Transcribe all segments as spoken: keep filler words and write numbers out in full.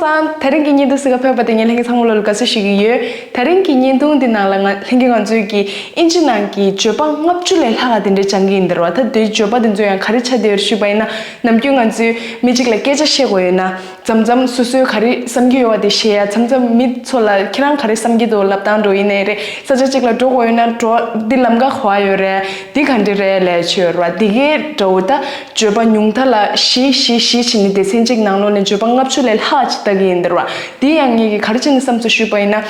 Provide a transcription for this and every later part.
སང་། དེ་རིང་གི་བརྙན་ཐུང་གཟིགས་ག་ཕེབས་པ་དེ་ངས་ལྷན་རྒྱས་ཚང་མ་ལོ་ལ་དགའ་བསུ་ཞུ་གི་ཡོད། དེ་རིང་གི་བརྙན་ཐུང་འདི་ནང་ལ་ང་ལྷན་རྒྱས་ང་ཚོས་ཀྱི་ཨིན་ཇི་ནང་གི་བརྗོད་པ་ལྔ་བཅུ་ལས་ལྷག་ག་དེ་འདྲས་སྦྱང་གི་ཡིན་ཟེར་བ། ད་དེའི་བརྗོད་པ་དེ་ཚོ་ཡང་ག་རེ་ཆགས་བསྡད་ཡོད་ཞུས་པ་ཡིན་ན། ནམ་རྒྱུན་ང་ཚོས་མི་གཅིག་ལ་སྐད་ཆ་བཤད་དགོས་ཡོད་ན། མཚམས་མཚམས་སོ་སོའི་ག་རེ་བསམ་གྱི་ཡོད་པ་དེ་བཤད་ཡ། མཚམས་མཚམས་མི་ཚོ་ལ་ཁྱེད་རང་ག་རེ་བསམ་གྱི་འདུག་ལབ་སྟངས་འདྲ་ཡིན་ནའི་རེད། ས་ཆ་གཅིག་ལ་འགྲོ་དགོས་ཡོད་ན་འགྲོ། འདི་ལམ་ཀ་ག་པར་ཡོད་རེད། འདི་ག་འདྲ་རེད་ལབ་ཡ་ཡོད་རེད་བ། འདི་གའི་འདྲ་བོ་ད། བརྗོད་པ་ཉུང་མཐའ་ལ་བཞི་བཞི་བཞི་བྱས་ནས་སྡེ་ཚན་གཅིག་ནང་ལོགས་ནས་བརྗོད་པ་ལྔ་བཅུ་ལས་ལྷག་ཅིག་ལྟ་གི་ཡིན་ཟེར་བ། འདི་ཡང་ངས་ཀྱིས་ག་རེ་བྱས་ནས་བསམ་སོང་ཞུས་པ་ཡིན་ན།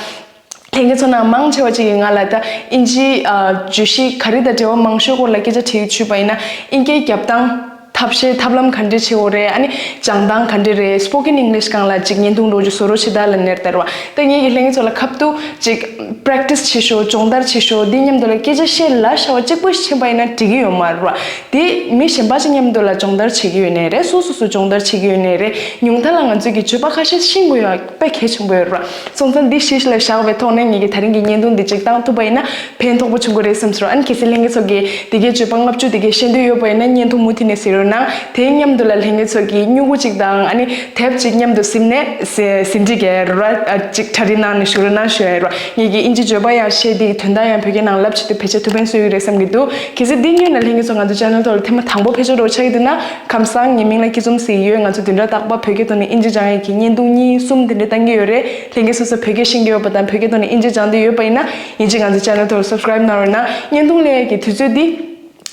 ལྷན་རྒྱས་ཚོ་ནང་མང་ཆེ་བ་ཅིག་གིས་ང་ལ་ད་ཨིན་ཇི་ཨ་བརྗོད་གཞི་ག་རེ་དང་འབྲེལ་བ་མང་ཤོས་སྐོར་ལ་སྐད་ཆ་དྲིས་ཞུས་པ་ཡིན་ན། ཨིན་སྐད་རྒྱབ་སྟངས། ཐབས་ཤེས་ཐབས་ལམ་ག་འདྲས་བྱེད་དགོས་རེད། ཨ་ནི་སྦྱང་སྟངས་ག་འདྲས་རེད། སྤོ་ཀེན་ཨིང་ལིཤ་སྒང་ལ་ཅིག་བརྙན་ཐུང་འདྲ་བོ་ཅིག་བཟོ་རོགས་བྱེད་དང་ལབ་ནས་ཟེར་བ། ད་ངས་ཀྱིས་ལྷན་རྒྱས་ཚོ་ལ་ཁ་ཐུག་ཅིག་པེ་རེག་ཊི་སི་བྱེད་ཤོག་སྦྱོང་བརྡར་བྱེད་ཤོག་འདི་མཉམ་དུ་ལ་སྐད་ཆ་བཤད་ལབ་བྱ་བ་གཅིག་པོ་ཞིག་ཕྱིན་པ་ཡིན་ན་འགྲིག་གི་ཡོད་མ་རེད་བ། དེ་མི་གཞན་པ་ཅིག་མཉམ་དུ་ལ་སྦྱོང་བརྡར་བྱེད་ཀྱི་ཡོད་ནའི་རེད། སོ་སོ་སོ་སྦྱོང་བརྡར་བྱེད་ཀྱི་ཡོད་ནའི་རེད། ཉུང་མཐའ་ལ་ང་ཚོས་ཀྱི་བརྗོད་པ་ཁ་ཤས་ཤེས་དགོས་ཡ་དཔེ་གལ་ཆེན་པོ་ཡོད་རེད་བ། སོང་ཙང་འདི་གཞི་ལ་བཞག་པའི་ཐོག་ནས་ངེད་ཀྱིས་དེ་རིང་གི་བརྙན་ཐུང་འདི་གཅིག་བཏང་ཐུབ་པ་ཡིན་ན་ཕན་ཐོགས་པོ་བྱུང་གི་རེད་བསམ་སོང་། ཨ་ནི་གལ་སྲིད་ལྷན་རྒྱས་ཚོ་གིས་འདི་གའི་བརྗོད་པ་ལྔ་བཅུ་འདི་གའི་ཤེས་འདོད་ཡོད་པ་ཡིན་ན་བརྙན་ཐུང་མུ་མཐུད་ནས་གཟིགས་རོགས་གནང་། དེའི་མཉམ་དུ་ལ་ལྷན་རྒྱས་ཚོ་གིས་སྨྱུ་གུ་གཅིག་དང་ཨ་ནི་དེབ་གཅིག་མཉམ་དུ་ཟིན་ནས་ཟིན་བྲིས་རྒྱག་རོགས། ཨ་གཅིག་གྲ་སྒྲིག་གནང་ནས་བཞུགས་རོགས་གནང་ཞུ་ཡ་རོགས། ངེད་ཀྱིས་ཨིན་ཇི་བརྗོད་པ་ཡང་ཤེས། དེའི་དོན་དག་ཡང་བོད་སྐད་ནང་ལབ་བྱེད་དུ་བེད་སྤྱོད་ཐུབ་ཕན་གསོས་ཡོད་རེད་བསམ་གྱི་འདུག་གལ་སྲིད་འདི་སྔོན་ལ་ལྷན་རྒྱས་ཚོ་ང་ཚོ་ཅེ་ནལ་ཐོག་ལ་ཐེངས་མ་དང་པོ་ཕེབས་ཆོག་འདྲ་ཆགས་ཀྱི་འདུག་ན། ཁམས་བཟང་། ངའི་མིང་ལ་སྐྱིད་འཛོམས་ཟེར་གྱི་ཡོད། ང་ཚོ་བདུན་ཕྲག་རྟག་པར་བོད་སྐད་ཐོག་ནས་ཨིན་ཇི་སྦྱང་ཡས་ཀྱི་བརྙན་ཐུང་གཉིས་གསུམ་དེ་འདྲ་བཏང་གི་ཡོད་རེད། ལྷན་རྒྱས་སོ་སོ་བོད་སྐད་ཤེས་ཀྱི་ཡོད་པ་དང་བོད་སྐད་ཐོག་ནས་ཨིན་ཇི་སྦྱང་འདོད་ཡོད་པ་ཡིན་ན། ཡིན་གཅིག་ང་ཚོ་ཅེ་ནལ་ཐོག་ལ་སབ་སི་ཀ་རེབ་གནང་རོགས་གནང་། བརྙན་ཐུང་སླེབས་ཡས་ཀྱི་དུས་ཚོད་འདི་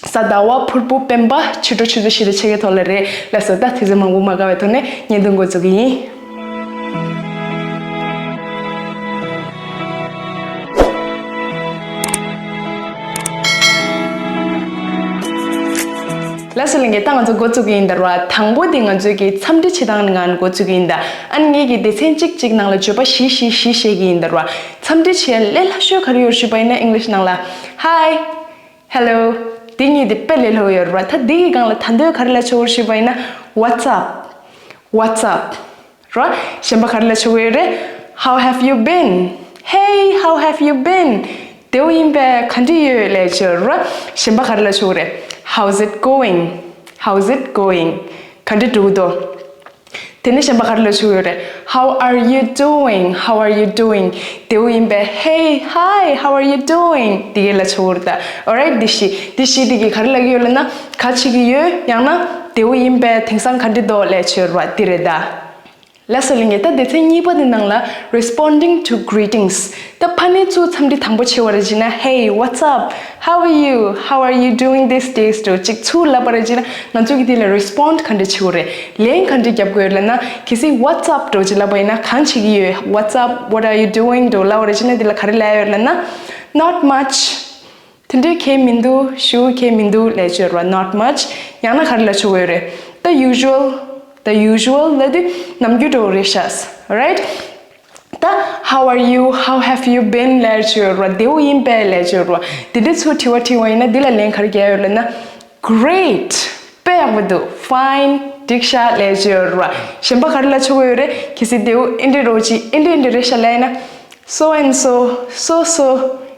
གཟའ་ཟླ་བ་ཕུར་བུ་སྤེན་པ་ཕྱི་དྲོ་ཆུ་ཚོད་བཞི་དང་ཕྱེད་ཀའི་ཐོག་ལ་རེད། ལགས་སོ། ད་དུས་ཚོད་མང་པོ་མ་འགོར་བའི་ཐོག་ནས་བརྙན་ཐུང་འགོ་འཛུགས་ཀྱི་ཡིན། ལགས་སོ་ལྷན་རྒྱས། ད་ང་ཚོ་འགོ་བཙུགས་ཀྱི་ཡིན་ད་ར། དང་པོ་དེ་ང་ཚོས་ཀྱི་འཚམས་འདྲི་བྱེད་སྟངས་ནི་ང་འགོ་བཙུགས་ཀྱི་ཡིན་ད། ཨ་ནི་ངེད་ཀྱི་སྡེ་ཚན་གཅིག་གཅིག་ནང་ལ་བརྗོད་པ་བཞི་བཞི་བཞི་བཤད་ཀྱི་ཡིན་ད་ར། འཚམས་འདྲི་བྱེད་ཡ་ལས་སླ་ཤོས་ག་རེ་ཡོད་ཞུས་པ་ཡིན་ན་ཨིང་ལིཤ་ནང་ལ་Hi། Hello། དེ་གཉིས་དེ་དཔེ་ལས་སླ་པོ་ཡོད་ར། ད་འདི་གི་སྒང་ལ་ད་འདོད་ག་རེ་ལབ་ཆོག་གི་ཞུས་པ་ཡིན་ན། What's up? What's up? ར། གཞན་པ་ག་རེ་ལབ་ཆོག་གི་ཡོད་རེད། How have you been? Hey, how have you been? བདེ་པོ་ཡིན་པས། ག་འདྲ་ཡོད་ལབ་ཆོག་ར། གཞན་པ་ག་རེ་ལབ་ཆོག་གི་རེད། How's it going? How's it going? ག་འདྲ་འགྲོ་གི་འདུག་དེ་ནས་གཞན་པ་ག་རེ་ལབ་ཆོག་གི་ཡོད་རེད། How are you doing? How are you doing? བདེ་པོ་ཡིན་པས། Hey, hi, how are you doing? དེ་ག་ལབ་ཆོག་གི་རེད་ད། Alright། འདི་བཞི། འདི་བཞི་དེ་གིས་ག་རེ་ལབ་ཀྱི་ཡོད་ལབ་ན། ག་བྱེད་ཀྱི་ཡོད། ཡང་ན་བདེ་པོ་ཡིན་པས། དེང་སང་ག་འདྲ་འདུག་ལབ་ཆོག་གི་རེད་བ། འདི་རེད་ད། ལགས་སོ་ལྷན་རྒྱས། ད་སྡེ་ཚན་གཉིས་པ་དེ་ནང་ལ་Responding to greetings། ད་ཕ་ནས་ཚུར་འཚམས་འདྲི་དང་པོ་བྱེད་པ་རེད་བྱས་ན། Hey, what's up? How are you? How are you doing these days? འདྲ་བོ་ཅིག་ཚུར་ལབ་པ་རེད་བྱས་ན། ང་ཚོ་གིས་དེ་ལ་respond ག་འདྲ་བྱེད་དགོས་རེད། ལན་ག་འདྲ་རྒྱབ་དགོས་ཡོད་ལབ་ན། གལ་སྲིད་What's up? འདྲ་བོ་ཅིག་ལབ་པ་ཡིན་ན། གང་བྱེད་ཀྱི་ཡོད། What's up? What are you doing? འདྲ་བོ་ལབ་པ་རེད་བྱས་ན། དེ་ལ་ག་རེ་ལབ་ཡོད་ལབ་ན། Not much། དེ་འདྲ་གང་ཡང་མི་འདུག་ཞེ་པོ་གང་ཡང་མི་འདུག་ལབ་ཆོག་ར། Not much། ཡང་ན་ག་རེ་ལབ་ཆོག་གི་ཡོད་རེད། The usual། The usual ལབ་དུས་ནམ་རྒྱུན་འདྲ་བོ་རེད་ཤག Alright། ད་How are you? How have you been? ལབ་ཆོག་ར། བདེ་པོ་ཡིན་པས་ལབ་ཆོག་ར། དེ་འདྲ་ཚུར་དྲི་བ་དྲིས་པ་ཡིན་ན། འདི་ལ་ལན་ག་རེ་རྒྱག་ཡོད་ལབ་ན། Great། དཔེ་ཡག་པོ་འདུག Fine། འགྲིག་ཤག་ལབ་ཆོག་ར། གཞན་པ་ག་རེ་ལབ་ཆོག་གི་ཡོད་རེད། གལ་སྲིད་བདེ་པོ་འདི་འདྲ་འདྲ་བོ་ཅིག་འདི་འདྲ་འདི་འདྲ་རེད་ཤག་ལབ་ཡིན་ན། So and so, so so,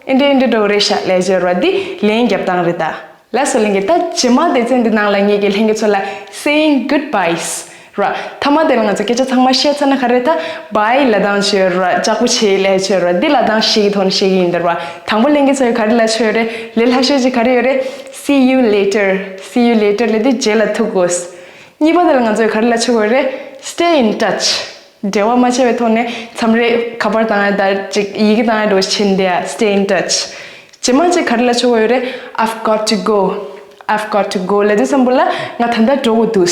འདི་འདྲ་འདི་འདྲ་འདྲ་བོ་རེད་ཤག་ལབ་ཆོག་ར། འདི་ལན་རྒྱབ་སྟངས་རེད་ད། ལགས་སོ་ལྷན་རྒྱས། ད་རྗེས་མ་སྡེ་ཚན་འདི་ནང་ལ་ངེད་ཀྱིས་ལྷན་རྒྱས་ཚོ་ལ་Saying goodbyes ར། མཐའ་མ་དེ་ལ་ང་ཚོ་སྐད་ཆ་ཚང་མ་བཤད་ཚར་ན་ག་རེ། ད་Bye ལབ་སྟངས་ཆོག་ར། ལྕགས་པོ་ཆེ་ལབ་ཆོག་ར། འདི་ལབ་སྟངས་བཞི་གི་ཐོག་ནས་བཤད་ཀྱི་ཡིན་ད་ར། དང་པོ་ལྷན་རྒྱས་ཚོ་ག་རེ་ལབ་ཆོག་རེད། ལས་སླ་ཤོས་ཅིག་ག་རེ་ཡོད་རེད། See you later. See you later ལབ་དུས་རྗེས་ལ་ཐུག་དགོས། གཉིས་པ་དེ་ལ་ང་ཚོས་ག་རེ་ལབ་ཆོག་གི་རེད། Stay in touch. འབྲེལ་བ་མ་ཆད་པའི་ཐོག་ནས་མཚམས་རེ་ཁ་པར་བཏང་ཡ་དང་ཅིག་ཡི་གེ་བཏང་ཡ་འདྲ་བོ་ཕྱིན་བསྡད་ཡ། Stay in touch. རྗེས་མ་ཅིག་ག་རེ་ལབ་ཆོག་གི་ཡོད་རེད། I've got to go. I've got to go ལབ་དུས་ཙམ་པ་ལ་ང་ད་ལྟ་འགྲོ་དགོས་འདུག་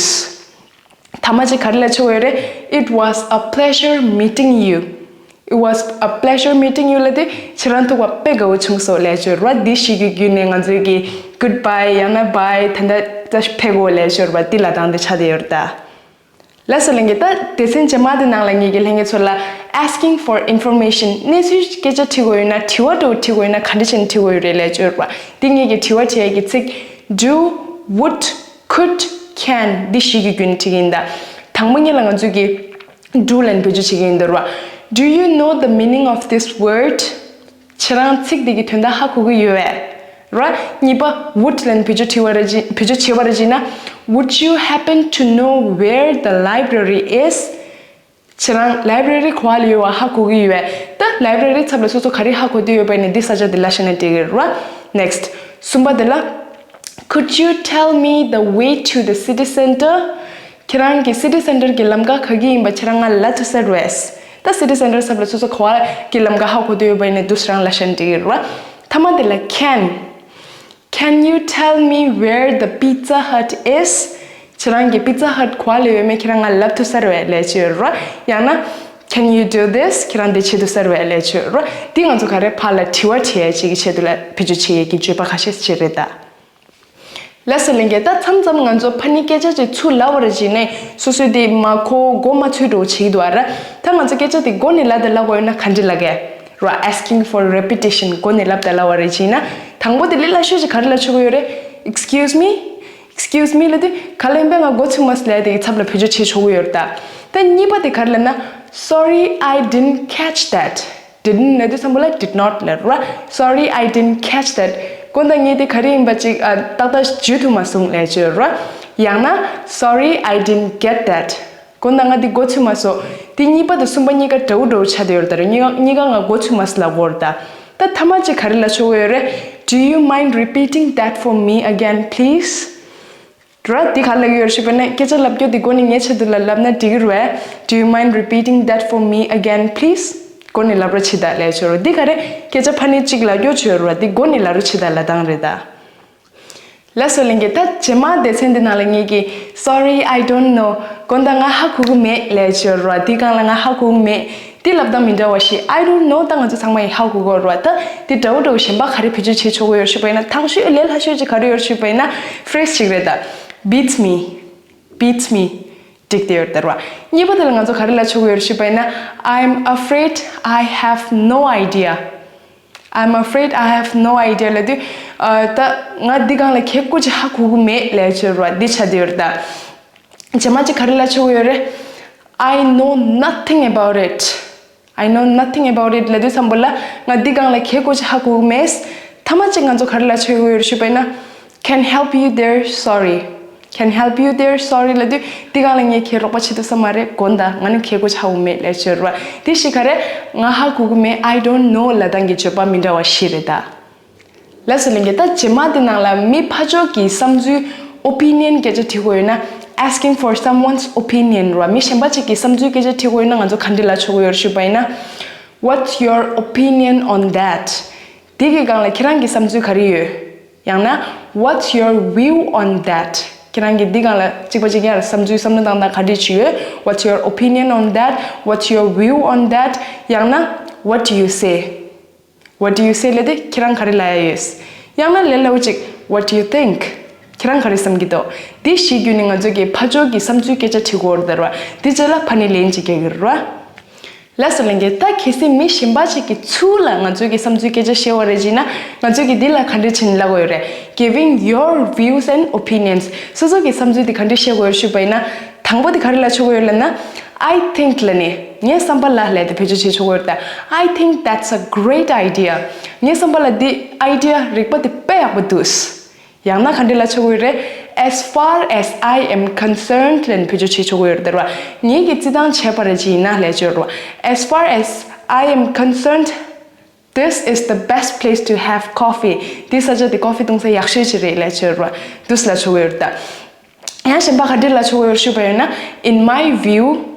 ཐ་མ་ཅིག་ག་རེ་ལབ་ཆོག་གི་ཡོད་རེད། It was a pleasure meeting you. It was a pleasure meeting you ལབ་དུས་ཁྱེད་རང་ཐུག་པ་དཔེ་དགའ་བོ་བྱུང་སོང་ལབ་ཆོག་ར། འདི་བཞི་གི་བརྒྱུད་ནས་ང་ཚོས་ཀྱི་Goodbye ཡང་ན་Bye ད་ལྟ་ད་ཕེབས་དགོས་ལབ་ཆོག་ར། འདི་ལབ་སྟངས་དེ་ཆགས་བསྡད་ཡོད་རེད་ད། ལགས་སོ་ལྷན་རྒྱས། ད་སྡེ་ཚན་རྗེས་མ་དེ་ནང་ལ་ངེད་ཀྱིས་ལྷན་རྒྱས་ཚོ་ལ་Asking for information གནས་ཚུལ་སྐད་ཆ་དྲི་དགོས་ཡོད་ན། དྲི་བ་འདྲ་བོ་དྲི་དགོས་ཡོད་ན་ག་འདྲ་བྱས་ནས་དྲི་དགོས་ཡོད་རེད་ལབ་ཆོག་ར། འདི་ངེད་ཀྱིས་དྲི་བ་དྲི་ཡ་གི་ཚིག Do, would, could, can འདི་བཞི་གི་བརྒྱུད་ནས་དྲི་གི་ཡིན་ད། དང་པོ་ཉིད་ལ་ང་ཚོས་ཀྱི་Do ལབ་ནས་བེད་སྤྱོད་བྱེད་ཀྱི་ཡིན་ད་ར། Do you know the meaning of this word? ཁྱེད་རང་ཚིག་འདི་གི་དོན་དག་ཧ་གོ་གི་ཡོད་པས་ར། གཉིས་པ་would ལབ་ནས་བེད་སྤྱོད་བྱེད་པ་རེད་ཅེ་བེད་སྤྱོད་བྱེད་པ་རེད་ཅེ་ན། Would you happen to know where the library is? ཁྱེད་རང་library་ག་པར་ལ་ཡོད་པ་ཧ་གོ་གི་ཡོད་པས། ད་library་ཚབ་ལ་སོ་སོ་ག་རེ་ཧ་གོ་འདོད་ཡོད་པ་ཡིན་ན་འདི་ས་ཆ་འདི་ལབ་ཤེས་ན་འགྲིག་གི་རེད་བ། Next, གསུམ་པ་དེ་ལ། Could you tell me the way to the city center? ཁྱེད་རང་གི་city center་གི་ལམ་ཀ་ག་གི་ཡིན་པ་ཁྱེད་རང་ང་ལབ་ཐུབ་ས་རེད། ད་city center་ཚབ་ལ་སོ་སོ་ག་པར་གི་ལམ་ཀ་ཧ་གོ་འདོད་ཡོད་པ་ཡིན་ན་འདུག་སེ་རང་ལབ་ཤེས་ན་འགྲིག་གི་རེད་བ། ཐ་མ་དེ་ལ་can. Can you tell me where the Pizza Hut is? ཁྱེད་རང་གི་Pizza Hut་ག་པར་ལ་ཡོད་མེད་ཁྱེད་རང་ང་ལབ་ཐུབ་ས་རེད་ལབ་ཅེས་ཡོད་རེད་བ། ཡང་ན། Can you do this? ཁྱེད་རང་འདི་བྱེད་ཐུབ་ས་རེད་ལབ་ཅེས་ཡོད་རེད་བ། འདི་ང་ཚོ་ག་རེ་ཕར་ལ་དྲི་བ་དྲི་ཡ་ཅིག་གི་ཆེད་དུ་ལ་བེད་སྤྱོད་བྱེད་ཡས་ཀྱི་བརྗོད་པ་ཁ་ཤས་ཅིག་རེད་ད། ལགས་སོ་ལྷན་རྒྱས། ད་མཚམས་མཚམས་ང་ཚོ་ཕ་ནི་སྐད་ཆ་ཅིག་ཚུར་ལབ་པ་རེད་བྱས་ནས་སོ་སོས་དེ་མ་གོ་མགོ་མ་ཚོས་འགྲོ་བྱེད་ཀྱི་འདུག་ཨ་ར། ད་ང་ཚོ་སྐད་ཆ་དེ་མགོ་ནས་ལབ་དང་ལབ་དགོས་ཡོད་ན་ག་འདྲ་ལབ་དགོས་རེད་བ། Asking for repetition། མགོ་ནས་ལབ་དང་ལབ་པ་རེད་བྱས་ན། དང་པོ་དེ་ལས་སླ་ཤོས་ཅིག་ག་རེ་ལབ་ཆོག་གི་ཡོད་རེད། Excuse me? Excuse me ལབ་དུས་ག་ལ་ཡིན་པས་ང་མགོ་ཚོས་མ་སོང་ལབ་དེ་གི་ཚབ་ལ་བེད་སྤྱོད་བྱེད་ཆོག་གི་ཡོད་རེད་ད། ད་གཉིས་པ་དེ་ག་རེ་ལབ་ན། Sorry, I didn't catch that. Didn't ལབ་དུས་ཙམ་པ་ལ་did not ལབ་ར། Sorry, I didn't catch that. དགོངས་དག་ངས་དེ་ག་རེ་ཡིན་པ་ཅིག་ཨ་ཏག་ཏག་འཇུ་ཐུབ་མ་སོང་ལབ་ཅེས་ཡོད་ར། ཡང་ན། Sorry, I didn't get that. དགོངས་དག་ང་འདི་མགོ་ཚོས་མ་སོང་། འདི་གཉིས་པ་དང་གསུམ་པ་གཉིས་ཀ་འདྲ་བོ་འདྲ་བོ་ཆགས་བསྡད་ཡོད་རེད་ད་ར། གཉིས་ཀ་གཉིས་ཀ་ང་མགོ་ཚོས་མ་སོང་ལབ་དགོས་རེད་ད། ད་ཐ་མ་ཅིག་ག་རེ་ལབ་ཆོག་གི་ཡོད་རེད། Do you mind repeating that for me again, please? ར། འདི་ག་ལབ་ཀྱི་ཡོད་རེད་ཞུས་པ་ན། སྐད་ཆ་ལབ་རྒྱུ་འདི་མགོ་ནས་ངའི་ཆེད་དུ་ལ་ལབ་ན་འགྲིག་གི་རེད། Do you mind repeating that for me again, please? མགོ་ནས་ལབ་རོགས་བྱེད་དང་ལབ་ཆོག་རོ། འདི་ག་རེ། སྐད་ཆ་ཕ་ནི་གཅིག་ལབ་རྒྱུ་ཆོག་རོ། འདི་མགོ་ནས་ལབ་རོགས་བྱེད་དང་ལབ་སྟངས་རེད་ད། ལགས་སོ་ལྷན་རྒྱས། ད་རྗེས་མ་སྡེ་ཚན་འདི་ནང་ལ་ངེད་ཀྱིས། Sorry, I don't know. དགོངས་དག་ང་ཧ་གོ་གི་མེད་ལབ་ཆོག་རོ། འདི་སྒང་ལ་ང་ཧ་གོ་གི་མེད། འདི་ལབ་སྟངས་མི་འདྲ་བ་ཞིག I don't know ད་ང་ཚོ་ཚང་མ་ཡིས་ཧ་གོ་གི་ཡོད་རེད་བ། ད་འདི་འདྲ་བོ་འདྲ་བོ་གཞན་པ་ག་རེ་བེད་སྤྱོད་བྱེད་ཆོག་གི་ཡོད་ཞུས་པ་ཡིན་ན། དང་ཤོས་ལས་སླ་ཤོས་ཅིག་ག་རེ་ཡོད་ཞུས་པ་ཡིན་ན། Phrase ཅིག་རེད་ད། Beats me. Beats me. འགྲིག་བསྡད་ཡོད་རེད་ད་རེད་བ། གཉིས་པ་དེ་ལ་ང་ཚོ་ག་རེ་ལབ་ཆོག་གི་ཡོད་ཞུས་པ་ཡིན་ན། I'm afraid I have no idea. I'm afraid I have no idea ལབ་དུས། ཨ། ད་ང་འདི་སྒང་ལ་གལ་སྐོར་ཅིག་ཧ་གོ་གི་མེད་ལབ་ཆོག་རེད་བ། འདི་ཆགས་བསྡད་ཡོད་རེད་ད། རྗེས་མ་ཅིག་ག་རེ་ལབ་ཆོག་གི་ཡོད་རེད། I know nothing about it. I know nothing about it ལབ་དུས་ཙམ་པ་ལ་ང་འདི་སྒང་ལ་གལ་སྐོར་ཅིག་ཧ་གོ་གི་མེད། ཐ་མ་ཅིག་ང་ཚོ་ག་རེ་ལབ་ཆོག་གི་ཡོད་རེད་ཞུས་པ་ཡིན་ན། Can help you there, sorry. Can help you there, sorry ལབ་དུས་འདི་སྒང་ལ་ངས་ཁྱེད་རོགས་པ་བྱེད་ཐུབ་ས་མ་རེད། དགོངས་དག་ང་ནི་གལ་སྐོར་ཅིག་ཧ་གོ་གི་མེད་ལབ་ཆོག་རེད་བ། འདི་ཞིག་ག་རེ། ང་ཧ་གོ་གི་མེད། I don't know ལབ་སྟངས་ཀྱི་བརྗོད་པ་མི་འདྲ་བ་བཞི་རེད་ད། ལགས་སོ་ལྷན་རྒྱས། ད་རྗེས་མ་དེ་ནང་ལ་མི་ཕར་ཕྱོགས་ཀྱི་བསམ་ཚུལ། Opinion སྐད་ཆ་དྲི་དགོས་ཡོད་ན། Asking for someone's opinion ར། མི་གཞན་པ་ཅིག་གི་བསམ་ཚུལ་སྐད་ཆ་དྲི་དགོས་ཡོད་ན་ང་ཚོ་ག་འདྲ་ལབ་ཆོག་གི་ཡོད་རེད་ཞུས་པ་ཡིན་ན། What's your opinion on that? འདི་གི་སྒང་ལ་ཁྱེད་རང་གི་བསམ་ཚུལ་ག་རེ་ཡོད། ཡང་ན། What's your view on that? ཁྱེད་རང་གི་འདི་སྒང་ལ་གཅིག་པ་གཅིག་རྐྱང་ལ་བསམ་ཚུལ་བསམ་བློ་བཏང་སྟངས་ག་འདྲ་ཅིག་ཡོད། What's your opinion on that? What's your view on that? ཡང་ན། What do you say? What do you say ལབ་དུས་ཁྱེད་རང་ག་རེ་ལབ་ཡ་ཡོད། ཡང་ན་ལས་སླ་བོ་ཅིག What do you think? ཁྱེད་རང་ག་རེ་བསམ་གྱི་འདུག་འདི་བཞི་བརྒྱུད་ནས་ང་ཚོ་གི་ཕར་ཕྱོགས་ཀྱི་བསམ་ཚུལ་སྐད་ཆ་དྲི་དགོས་རེད་ད་ར། འདི་རྗེས་ལ་ཕ་ནི་ལན་ཅིག་རྒྱག་གི་རེད་ར། ལགས་སོ་ལྷན་རྒྱས། ད་གལ་སྲིད་མི་གཞན་པ་ཅིག་གིས་ཚུར་ལ་ང་ཚོའི་གི་བསམ་ཚུལ་སྐད་ཆ་བཤད་པ་རེད་བྱས་ན། ང་ཚོས་ཀྱི་འདི་ལ་ག་འདྲ་བྱས་ནས་ལབ་དགོས་ཡོད་རེད། Giving your views and opinions. སོ་སོ་གི་བསམ་ཚུལ་དེ་ག་འདྲ་བཤད་དགོས་ཡོད་ཞུས་པ་ཡིན་ན། དང་པོ་དེ་ག་རེ་ལབ་ཆོག་གི་ཡོད་ལབ་ན། I think ལབ་ནས་ངའི་བསམ་པ་ལ་ལབ་དེ་བེད་སྤྱོད་བྱེད་ཆོག་གི་ཡོད་རེད་ད། I think that's a great idea. ངའི་བསམ་པ་ལ་འདི་idea རིག་པ་དེ་དཔེ་ཡག་པོ་འདུག་ཡང་ན་ག་འདྲ་ལབ་ཆོག་གི་རེད། As far as I am concerned ལབ་ནས་བེད་སྤྱོད་བྱེད་ཆོག་གི་ཡོད་རེད་ད་ར། ངེད་ཀྱིས་རྩིས་ཐང་བྱས་པ་རེད་ཅེས་ཡིན་ན་ལབ་ཆོག་ར། As far as I am concerned, this is the best place to have coffee. འདི་ས་ཆ་འདི་coffee བཏུང་ས་ཡག་ཤོས་ཅིག་རེད་ལབ་ཆོག་ར། འདུག་སེ་ལབ་ཆོག་གི་ཡོད་རེད་ད། ཡང་གཞན་པ་ག་འདྲ་ལབ་ཆོག་གི་ཡོད་ཞུས་པ་ཡིན་ན། In my view,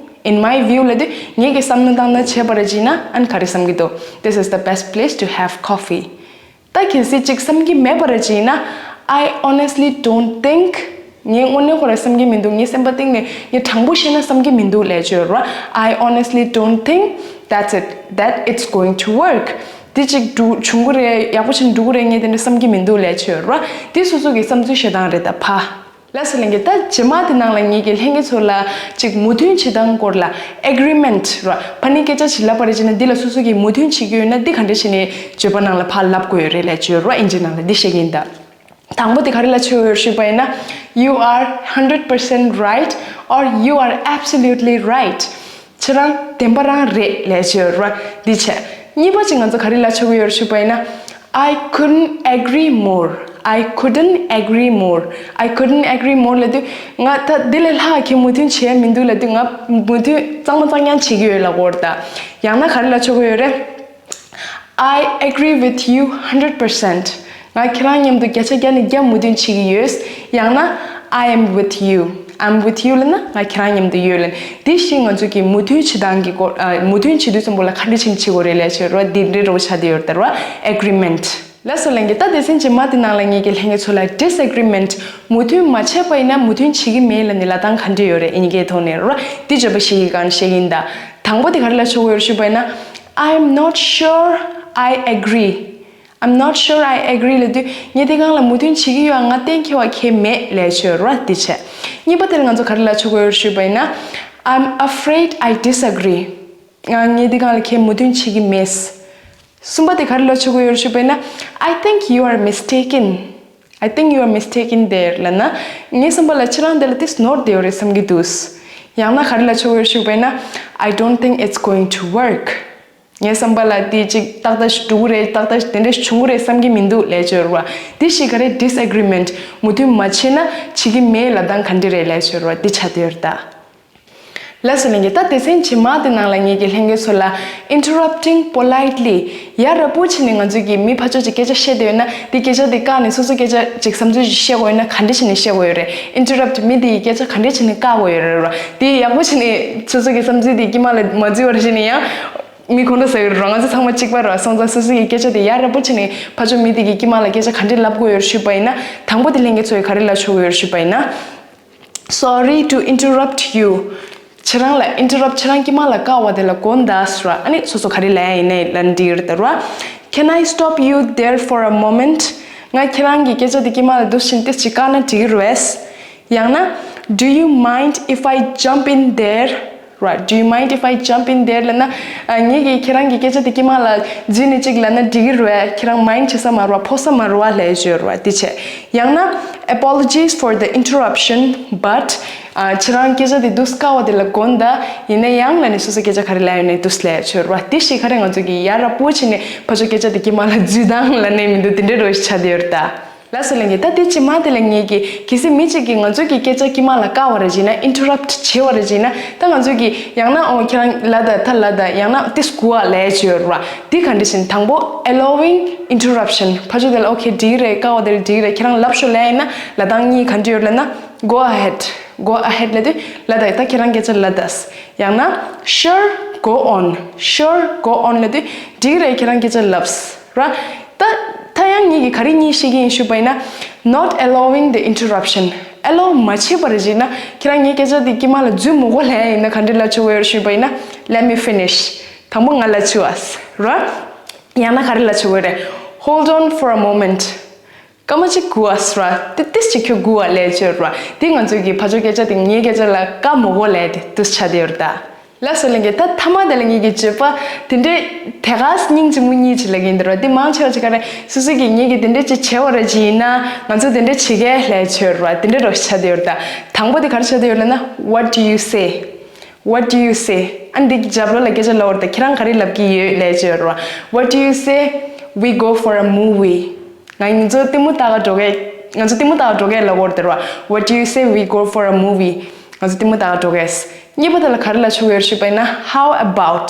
in my view ལབ་དུས་ངེད་ཀྱིས་བསམ་བློ་བཏང་ན་བྱས་པ་རེད་ཅེས་ཡིན་ན་ཨ་ནི་ག་རེ་བསམ་གྱི་འདུག This is the best place to have coffee. ད་གལ་སྲིད་ཅིག་བསམ་གྱི་མེད་པ་རེད་ཅེས་ཡིན་ན། I honestly don't think. ངས་དངོས་གནས་ཁོ་རང་བསམ་གྱི་མི་འདུག་ངའི་སེམས་པ་གཏིང་ནས་ངས་དྲང་པོ་བཤད་ན་བསམ་གྱི་མི་འདུག་ལབ་ཆོག་ར། I honestly don't think that's it, that it's going to work. འདི་ཅིག་འགྲུབ་བྱུང་གི་རེད། ཡག་པོ་བྱས་ནས་འགྲུབ་ཀྱི་རེད། ངས་དེ་འདྲ་བསམ་གྱི་མི་འདུག་ལབ་ཆོག་ར། འདི་སོ་སོ་གི་བསམ་ཚུལ་བཤད་སྟངས་རེད་ད་ཕ། ལགས་སོ་ལྷན་རྒྱས། ད་རྗེས་མ་དེ་ནང་ལ་ངེད་ཀྱིས་ལྷན་རྒྱས་ཚོ་ལ་ཅིག་མོས་མཐུན་བྱེད་སྟངས་སྐོར་ལ་agreement ར། ཕ་ནི་སྐད་ཆ་ཞིག་ལབ་པ་རེད་ཅེ་ན་འདི་ལ་སོ་སོ་གིས་མོས་མཐུན་བྱེད་ཀྱི་ཡོད་ན་འདི་ག་འདྲ་བྱས་ནས་བརྗོད་པ་ནང་ལ་ཕར་ལབ་དགོས་ཡོད་རེད་ལབ་ཀྱི་ཡོད་ར། ཨིན་ཇི་ནང་ལ་འདི་བཤད་ཀྱི་ཡིན་ད། དང་པོ་དེ་ག་རེ་ལབ་ཆོག་ཡོད་ཞུས་པ་ཡིན་ན། You are hundred percent right or you are absolutely right. ཁྱེད་རང་བདེན་པ་རང་རེད་ལབ་ཆོག་ཡོད་ར། འདི་བྱས། གཉིས་པ་ཅིག་ང་ཚོ་ག་རེ་ལབ་ཆོག་གི་ཡོད་ཞུས་པ་ཡིན་ན། I couldn't agree more. I couldn't agree more. I couldn't agree more ལབ་དུས་ང་ད་འདི་ལས་ལྷག་གི་མོས་མཐུན་བྱས་མི་འདུག་ལབ་དུས་ང་མོས་མཐུན་གཙང་མ་གཙང་རྐྱང་བྱེད་ཀྱི་ཡོད་ལབ་དགོས་རེད་ད། ཡང་ན་ག་རེ་ལབ་ཆོག་གི་ཡོད་རེད། I agree with you hundred percent. ང་ཁྱེད་རང་མཉམ་དུ་བརྒྱ་ཆ་བརྒྱ་ནས་བརྒྱ་མོས་མཐུན་བྱེད་ཀྱི་ཡོད། ཡང་ན། I am with you. I'm with you ལབ་ན་ང་ཁྱེད་རང་མཉམ་དུ་ཡོད་ལབ། དེ་བཞིན་ང་ཚོ་གི་མོས་མཐུན་བྱེད་སྟངས་ཀྱི་སྐོར། ཨ། མོས་མཐུན་བྱེད་དུས་ཙམ་པོ་ལ་ག་འདྲ་བྱས་ནས་བྱེད་དགོས་རེད་ལབ་བྱས་རོ། འདི་འདྲའི་རོ་ཆ་དེ་ཡོད་རེད་ད་རོ། Agreement. ལགས་སོ་ལྷན་རྒྱས། ད་སྡེ་ཚན་རྗེས་མ་དེ་ནང་ལ་ངེད་ཀྱི་ལྷན་རྒྱས་ཚོ་ལ་disagreement མོས་མཐུན་མ་བྱས་པ་ཡིན་ན་མོས་མཐུན་བྱེད་ཀྱི་མེད་ལབ་ནས་ལབ་སྟངས་ག་འདྲ་ཡོད་རེད། ཨ་ནི་གའི་ཐོག་ནས་རོ། འདི་བརྗོད་པ་ཞིག་གི་སྒང་བཤད་ཀྱི་ཡིན་ད། དང་པོ་དེ་ག་རེ་ལབ་ཆོག་གི་ཡོད་རེད་ཞུས་པ་ཡིན་ན། I'm not sure I agree. I'm not sure I agree ལབ་དུས་ངས་དེ་སྒང་ལ་མོས་མཐུན་བྱེད་ཀྱི་ཡོད། ང་གཏན་འཁེལ་བ་ཁེལ་མེད་ལབ་ཆོག་རོ། འདི་བྱས། གཉིས་པ་དེ་ལ་ང་ཚོ་ག་རེ་ལབ་ཆོག་གི་ཡོད་རེད་ཞུས་པ་ཡིན་ན། I'm afraid I disagree. ང་ངས་འདི་སྒང་ལ་ཁྱེད་མོས་མཐུན་བྱེད་ཀྱི་མེད། གསུམ་པ་དེ་ག་རེ་ལབ་ཆོག་གི་ཡོད་རེད་ཞུས་པ་ཡིན་ན། I think you are mistaken. I think you are mistaken there ལབ་ན། ངའི་བསམ་པ་ལ་ཁྱེད་རང་འདི་ལ་ཏིས་ནོར་བསྡད་ཡོད་རེད་བསམ་གྱི་འདུག། ཡང་ན་ག་རེ་ལབ་ཆོག་གི་ཡོད་རེད་ཞུས་པ་ཡིན་ན། I don't think it's going to work. ངའི་བསམ་པ་ལ་དེ་གཅིག་ཏག་ཏག་ཞིག་འགྲོ་གི་རེད། ཏག་ཏག་དེ་འདྲ་ཞིག་བྱུང་གི་རེད་བསམ་གྱི་མི་འདུག་ལབ་ཆོག་རེད་བ། དེ་ཞིག་ག་རེ་disagreement མོས་མཐུན་མ་བྱས་ན་བྱེད་ཀྱི་མེད་ལབ་སྟངས་ག་འདྲ་རེད་ལབ་ཆོག་རེད་བ། དེ་ཆགས་བསྡད་ཡོད་རེད་ད། ལགས་སོ་ལྷན་རྒྱས། ད་སྡེ་ཚན་རྗེས་མ་དེ་ནང་ལ་ངེད་ཀྱི་ལྷན་རྒྱས་ཚོ་ལ་interrupting politely ཡ་རབས་པོ་བྱས་ནས་ང་ཚོ་གི་མི་ཕར་ཕྱོགས་ཀྱི་སྐད་ཆ་བཤད་བསྡད་ཡོད་ན་དེ་སྐད་ཆ་དེ་བཀག་ནས་སོ་སོ་སྐད་ཆ་ཅིག་བསམ་ཚུལ་ཅིག་བཤད་དགོས་ཡོད་ན་ག་འདྲ་བྱས་ནས་བཤད་དགོས་ཡོད་རེད། Interrupt མི་དེ་ཡི་སྐད་ཆ་ག་འདྲ་བྱས་ནས་བཀག་དགོས་ཡོད་རེད་རོ། དེ་ཡག་པོ་བྱས་ནས་སོ་སོ་གི་བསམ་ཚུལ་དེ་དཀྱིལ་མ་ལ་མ་བརྫི་བར་བྱས་ནས་ཡང་། མི་ཁོང་ཁྲོ་ཟ་ཡོད་རེད་རོ། ང་ཚོ་ཚང་མ་གཅིག་པ་རོ། སོང་ཙང་སོ་སོ་ཡི་སྐད་ཆ་དེ་ཡ་རབས་པོ་བྱས་ནས་ཕར་ཕྱོགས་མི་དེ་གི་དཀྱིལ་མ་ལ་སྐད་ཆ་ག་འདྲ་ལབ་དགོས་ཡོད་ཞུས་པ་ཡིན་ན། དང་པོ་དེ་ལྷན་རྒྱས་ཚོ་ཡི་ག་རེ་ལབ་ཆོག་གི་ཡོད་ཞུས་པ་ཡིན་ན། Sorry to interrupt you. ཁྱེད་རང་ལ་interrupt ཁྱེད་རང་དཀྱིལ་མ་ལ་བཀག་པ་དེ་ལ་དགོངས་དག་ཟེར་བ། ཨ་ནི་སོ་སོ་ག་རེ་ལབ་ཡ་ཡིན་ནའི་ལབ་འདི་ཡོད་རེད་ད་རོ། Can I stop you there for a moment? ང་ཁྱེད་རང་གི་སྐད་ཆ་དེ་དཀྱིལ་མ་ལ་འདུག་བཞིན་ཏིས་ཅིག་བཀག་ན་འགྲིག་གི་རེད། ཡང་ན། Do you mind if I jump in there? Right, do you mind if I jump in there ལབ་ན། ཨ། ངེད་ཀྱིས་ཁྱེད་རང་གི་སྐད་ཆ་དེ་དཀྱིལ་མ་ལ་འཛུལ་ནས་ཅིག་ལབ་ན་འགྲིག་གི་རེད། ཁྱེད་རང་mind བྱེད་ས་མ་རེད་བ། ཕོག་ས་མ་རེད་བ་ལབ་ཡ་ཅིག་ཡོད་རེད་བ། དེ་བྱས། ཡང་ན། Apologies for the interruption, but ཨ། ཁྱེད་རང་སྐད་ཆ་དེ་འདུག་བཀག་པ་དེ་ལ་དགོངས་དག། ཡིན་ན་ཡང་ལབ་ནས་སོ་སོ་སྐད་ཆ་ག་རེ་ལབ་ཡོད་ནའི་འདུག་ལབ་ཡ་ཅིག་ཡོད་རེད་བ། དེ་ཞིག་ག་རེ་ང་ཚོ་གིས་ཡ་རབས་པོ་བྱས་ནས་ཕར་ཕྱོགས་སྐད་ཆ་དེ་དཀྱིལ་མ་ལ་འཛུལ་སྟངས་ལབ་ནའི་མི་འདུག། དེ་འདྲའི་རོ་ཞིག་ཆགས་བསྡད་ཡོད་རེད་ད། ལགས་སོ་ལྷན་རྒྱས། ད་དེ་རྗེས་མ་དེ་ལ་ངེད་ཀྱིས་གལ་སྲིད་མི་གཅིག་གིས་ང་ཚོ་གི་སྐད་ཆ་དཀྱིལ་མ་ལ་བཀག་པ་རེད་བྱས་ན། interrupt བྱས་པ་རེད་བྱས་ན། ད་ང་ཚོ་གིས་ཡང་ན་ཨོ་ཁྱེད་རང་ལབ་ད་ད་ལབ་ད། ཡང་ན་ཏིས་གོ་བ་ལབ་ཡ་ཅིག་ཡོད་རེད་བ། དེ་ག་འདྲ་ཞིག་དང་པོ་allowing interruption ཕར་ཕྱོགས་དེ་ལ་ཨོ་ཁེ་འགྲིག་རེད། བཀག་པ་དེ་ལ་འགྲིག་རེད། ཁྱེད་རང་ལབ་ཤོག་ལབ་ཡ་ཡིན་ན་ལབ་སྟངས་གཉིས་ག་འདྲ་ཡོད་ལབ་ན། Go ahead, go ahead ལབ་དུས་ལབ་ད། ད་ཁྱེད་རང་སྐད་ཆ་ལབ་ད། ཡང་ན་sure, go on, sure, go on ལབ་དུས་འགྲིག་རེད། ཁྱེད་རང་སྐད་ཆ་ལབ། ར། ད། ད་ཡང་ངེད་ཀྱིས་ག་རེ་གཉིས་བཤད་ཀྱི་ཡིན་ཞུས་པ་ཡིན་ན། Not allowing the interruption. Allow མ་བྱས་པ་རེད་བྱས་ན། ཁྱེད་རང་ངའི་སྐད་ཆ་དེ་དཀྱིལ་མ་ལ་འཛུལ་མི་དགོས་ལབ་ཡ་ཡིན་ན་ག་འདྲ་ལབ་ཆོག་གི་ཡོད་ཞུས་པ་ཡིན་ན། Let me finish. དང་པོ་ང་ལབ་ཆོག་ཨ་ཟེར་ར། ཡང་ན་ག་རེ་ལབ་ཆོག་གི་རེད། Hold on for a moment. སྐར་མ་གཅིག་སྒུག་ཨ་ཟེར་ར། ཏི་ཏིས་ཅིག་ཁྱོད་སྒུག་ཨ་ལབ་ཆོག་ར། དེ་ང་ཚོའི་གི་ཕར་ཕྱོགས་སྐད་ཆ་དེ་ངའི་སྐད་ཆ་ལ་བཀག་མི་དགོས་ལབ་དེ་འདུག་ཆགས་བསྡད་ཡོད་རེད་ད། ལགས་སོ་ལྷན་རྒྱས། ད་མཐའ་མ་དེ་ལ་ངེད་ཀྱི་བརྗོད་པ་དེ་འདྲས་དེ་ག་སྙིང་རྗེ་མོ་གཉིས་ཅིག་ལབ་ཀྱི་ཡིན་འདུག་ར། དེ་མང་ཆེ་བ་ཅིག་ག་རེ་སོ་སོ་གིས་ངེད་ཀྱིས་དེ་འདྲས་ཅིག་བྱས་པ་ར་ཅིག་ཡིན་ན་ང་ཚོ་དེ་འདྲས་བྱེད་གས་ལབ་ཆོག་ར། དེ་འདྲས་རོ་ཆགས་བསྡད་ཡོད་རེད་ད། དང་པོ་དེ་ག་རེ་ཆགས་བསྡད་ཡོད་ལབ་ན། What do you say? What do you say? ཨ་འདི་རྒྱབ་ལོགས་ལ་སྐད་ཆ་ལབ་པ་རེད་ད། ཁྱེད་རང་ག་རེ་ལབ་ཀྱི་ཡོད་ལབ་ཆོག་ར། What do you say we go for a movie? ང་ང་ཚོ་གཏི་མུག་ལྟ་ག་འགྲོ་གས། ང་ཚོ་གཏི་མུག་ལྟ་ག་འགྲོ་གས་ལབ་པ་རེད་ད་ར། What do you say we go for a movie? ང་ཚོ་གཏི་མུག་ལྟ་ག་འགྲོ་གས། གཉིས་པ་དེ་ལ་ག་རེ་ལབ་ཆོག་གི་ཡོད་ཞུས་པ་ཡིན་ན། How about?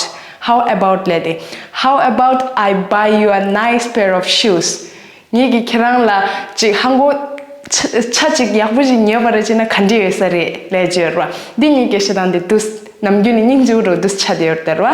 How about ལབ་དེ། How about I buy you a nice pair of shoes? ངེད་ཀྱིས་ཁྱེད་རང་ལ་ཅིག་ཧང་གོ་ཆ་ཆ་ཅིག་ཡག་པོ་ཞིག་ཉོས་པ་རེད་བྱས་ན་ག་འདྲ་ཡོད་ས་རེད་ལབ་ཀྱི་ཡོད་ར། འདི་གཉིས་ཀྱི་བཤད་སྟངས་དེ་འདུག་ནམ་རྒྱུན་ནས་སྙིང་རྗེ་པོ་འདུག་ཆགས་བསྡད་ཡོད་རེད་ད་ར།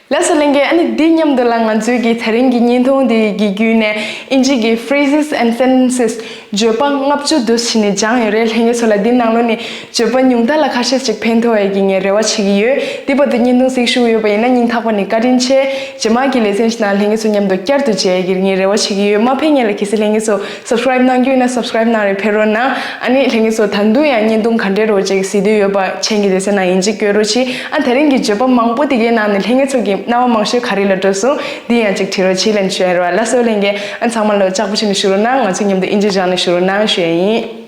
ལགས་སོ་ལྷན་རྒྱས། ཨ་ནི་འདི་མཉམ་དུ་ལ་ང་ཚོའི་གི་དེ་རིང་གི་བརྙན་ཐུང་འདི་གི་བརྒྱུད་ནས་ཨིན་ཇི་གི་phrases and sentences བརྗོད་པ་ལྔ་བཅུ་འདུག་བྱས་ནས་སྦྱངས་ཡོད་རེད། ལྷན་རྒྱས་ཚོ་ལ་འདི་ནང་ལོགས་ནས་བརྗོད་པ་ཉུང་མཐའ་ལ་ཁ་ཤས་ཤིག་ཕན་ཐོགས་ཡས་ཀྱི་ངས་རེ་བ་བྱེད་ཀྱི་ཡོད། འདི་བར་དུ་བརྙན་ཐུང་གཟིགས་བཞུགས་ཡོད་པ་ཡིན་ན་སྙིང་ཐག་པ་ནས་བཀའ་དྲིན་ཆེ། རྗེས་མ་གི་ལེ་ཚན་ཞིག་ནང་ལྷན་རྒྱས་ཚོ་མཉམ་དུ་བསྐྱར་དུ་མཇལ་ཡས་ཀྱི་ངས་རེ་བ་བྱེད་ཀྱི་ཡོད། མ་ཕེབས་སྔོན་ལ་གལ་སྲིད་ལྷན་རྒྱས་ཚོ་subscribe གནང་རྒྱུ་ཡིན་ན་subscribe གནང་རེ་ཕེབས་རོགས་གནང་། ཨ་ནི་ལྷན་རྒྱས་ཚོ་ད་དུང་ཡང་བརྙན་ཐུང་ག་འདྲའི་རོ་ཅིག་གཟིགས་འདོད་ཡོད་པ་མཆན་གྱི་སྡེ་ཚན་ནང་ཡིན་གཅིག་བཀོད་རོགས་གྱིས། ཨ་དེ་རིང་གི་བརྗོད་པ་མང་པོ་དེ་གའི་ནང་ནས་ལྷན་རྒྱས་ཚོ་གི་རྣ་བ་མང་ཤོས་ག་རེ་ལ་འགྲོ་སོང་འདི་ཡང་ཅིག་བྲིས་རོགས་གྱིས་ལབ་ཞུ་ཡ་རེད་བ། ལགས་སོ་ལྷན་རྒྱས། ཨ་ཚང་མ་ལ་ལྕགས་པོ་བྱས་ནས་བཞུགས་རོགས་གནང་། ང་ཚོ་མཉམ་དུ་ཨིན་ཇི་སྦྱངས་ནས་བཞུགས་རོགས་གནང་ཞུ་ཡ་ཡིན།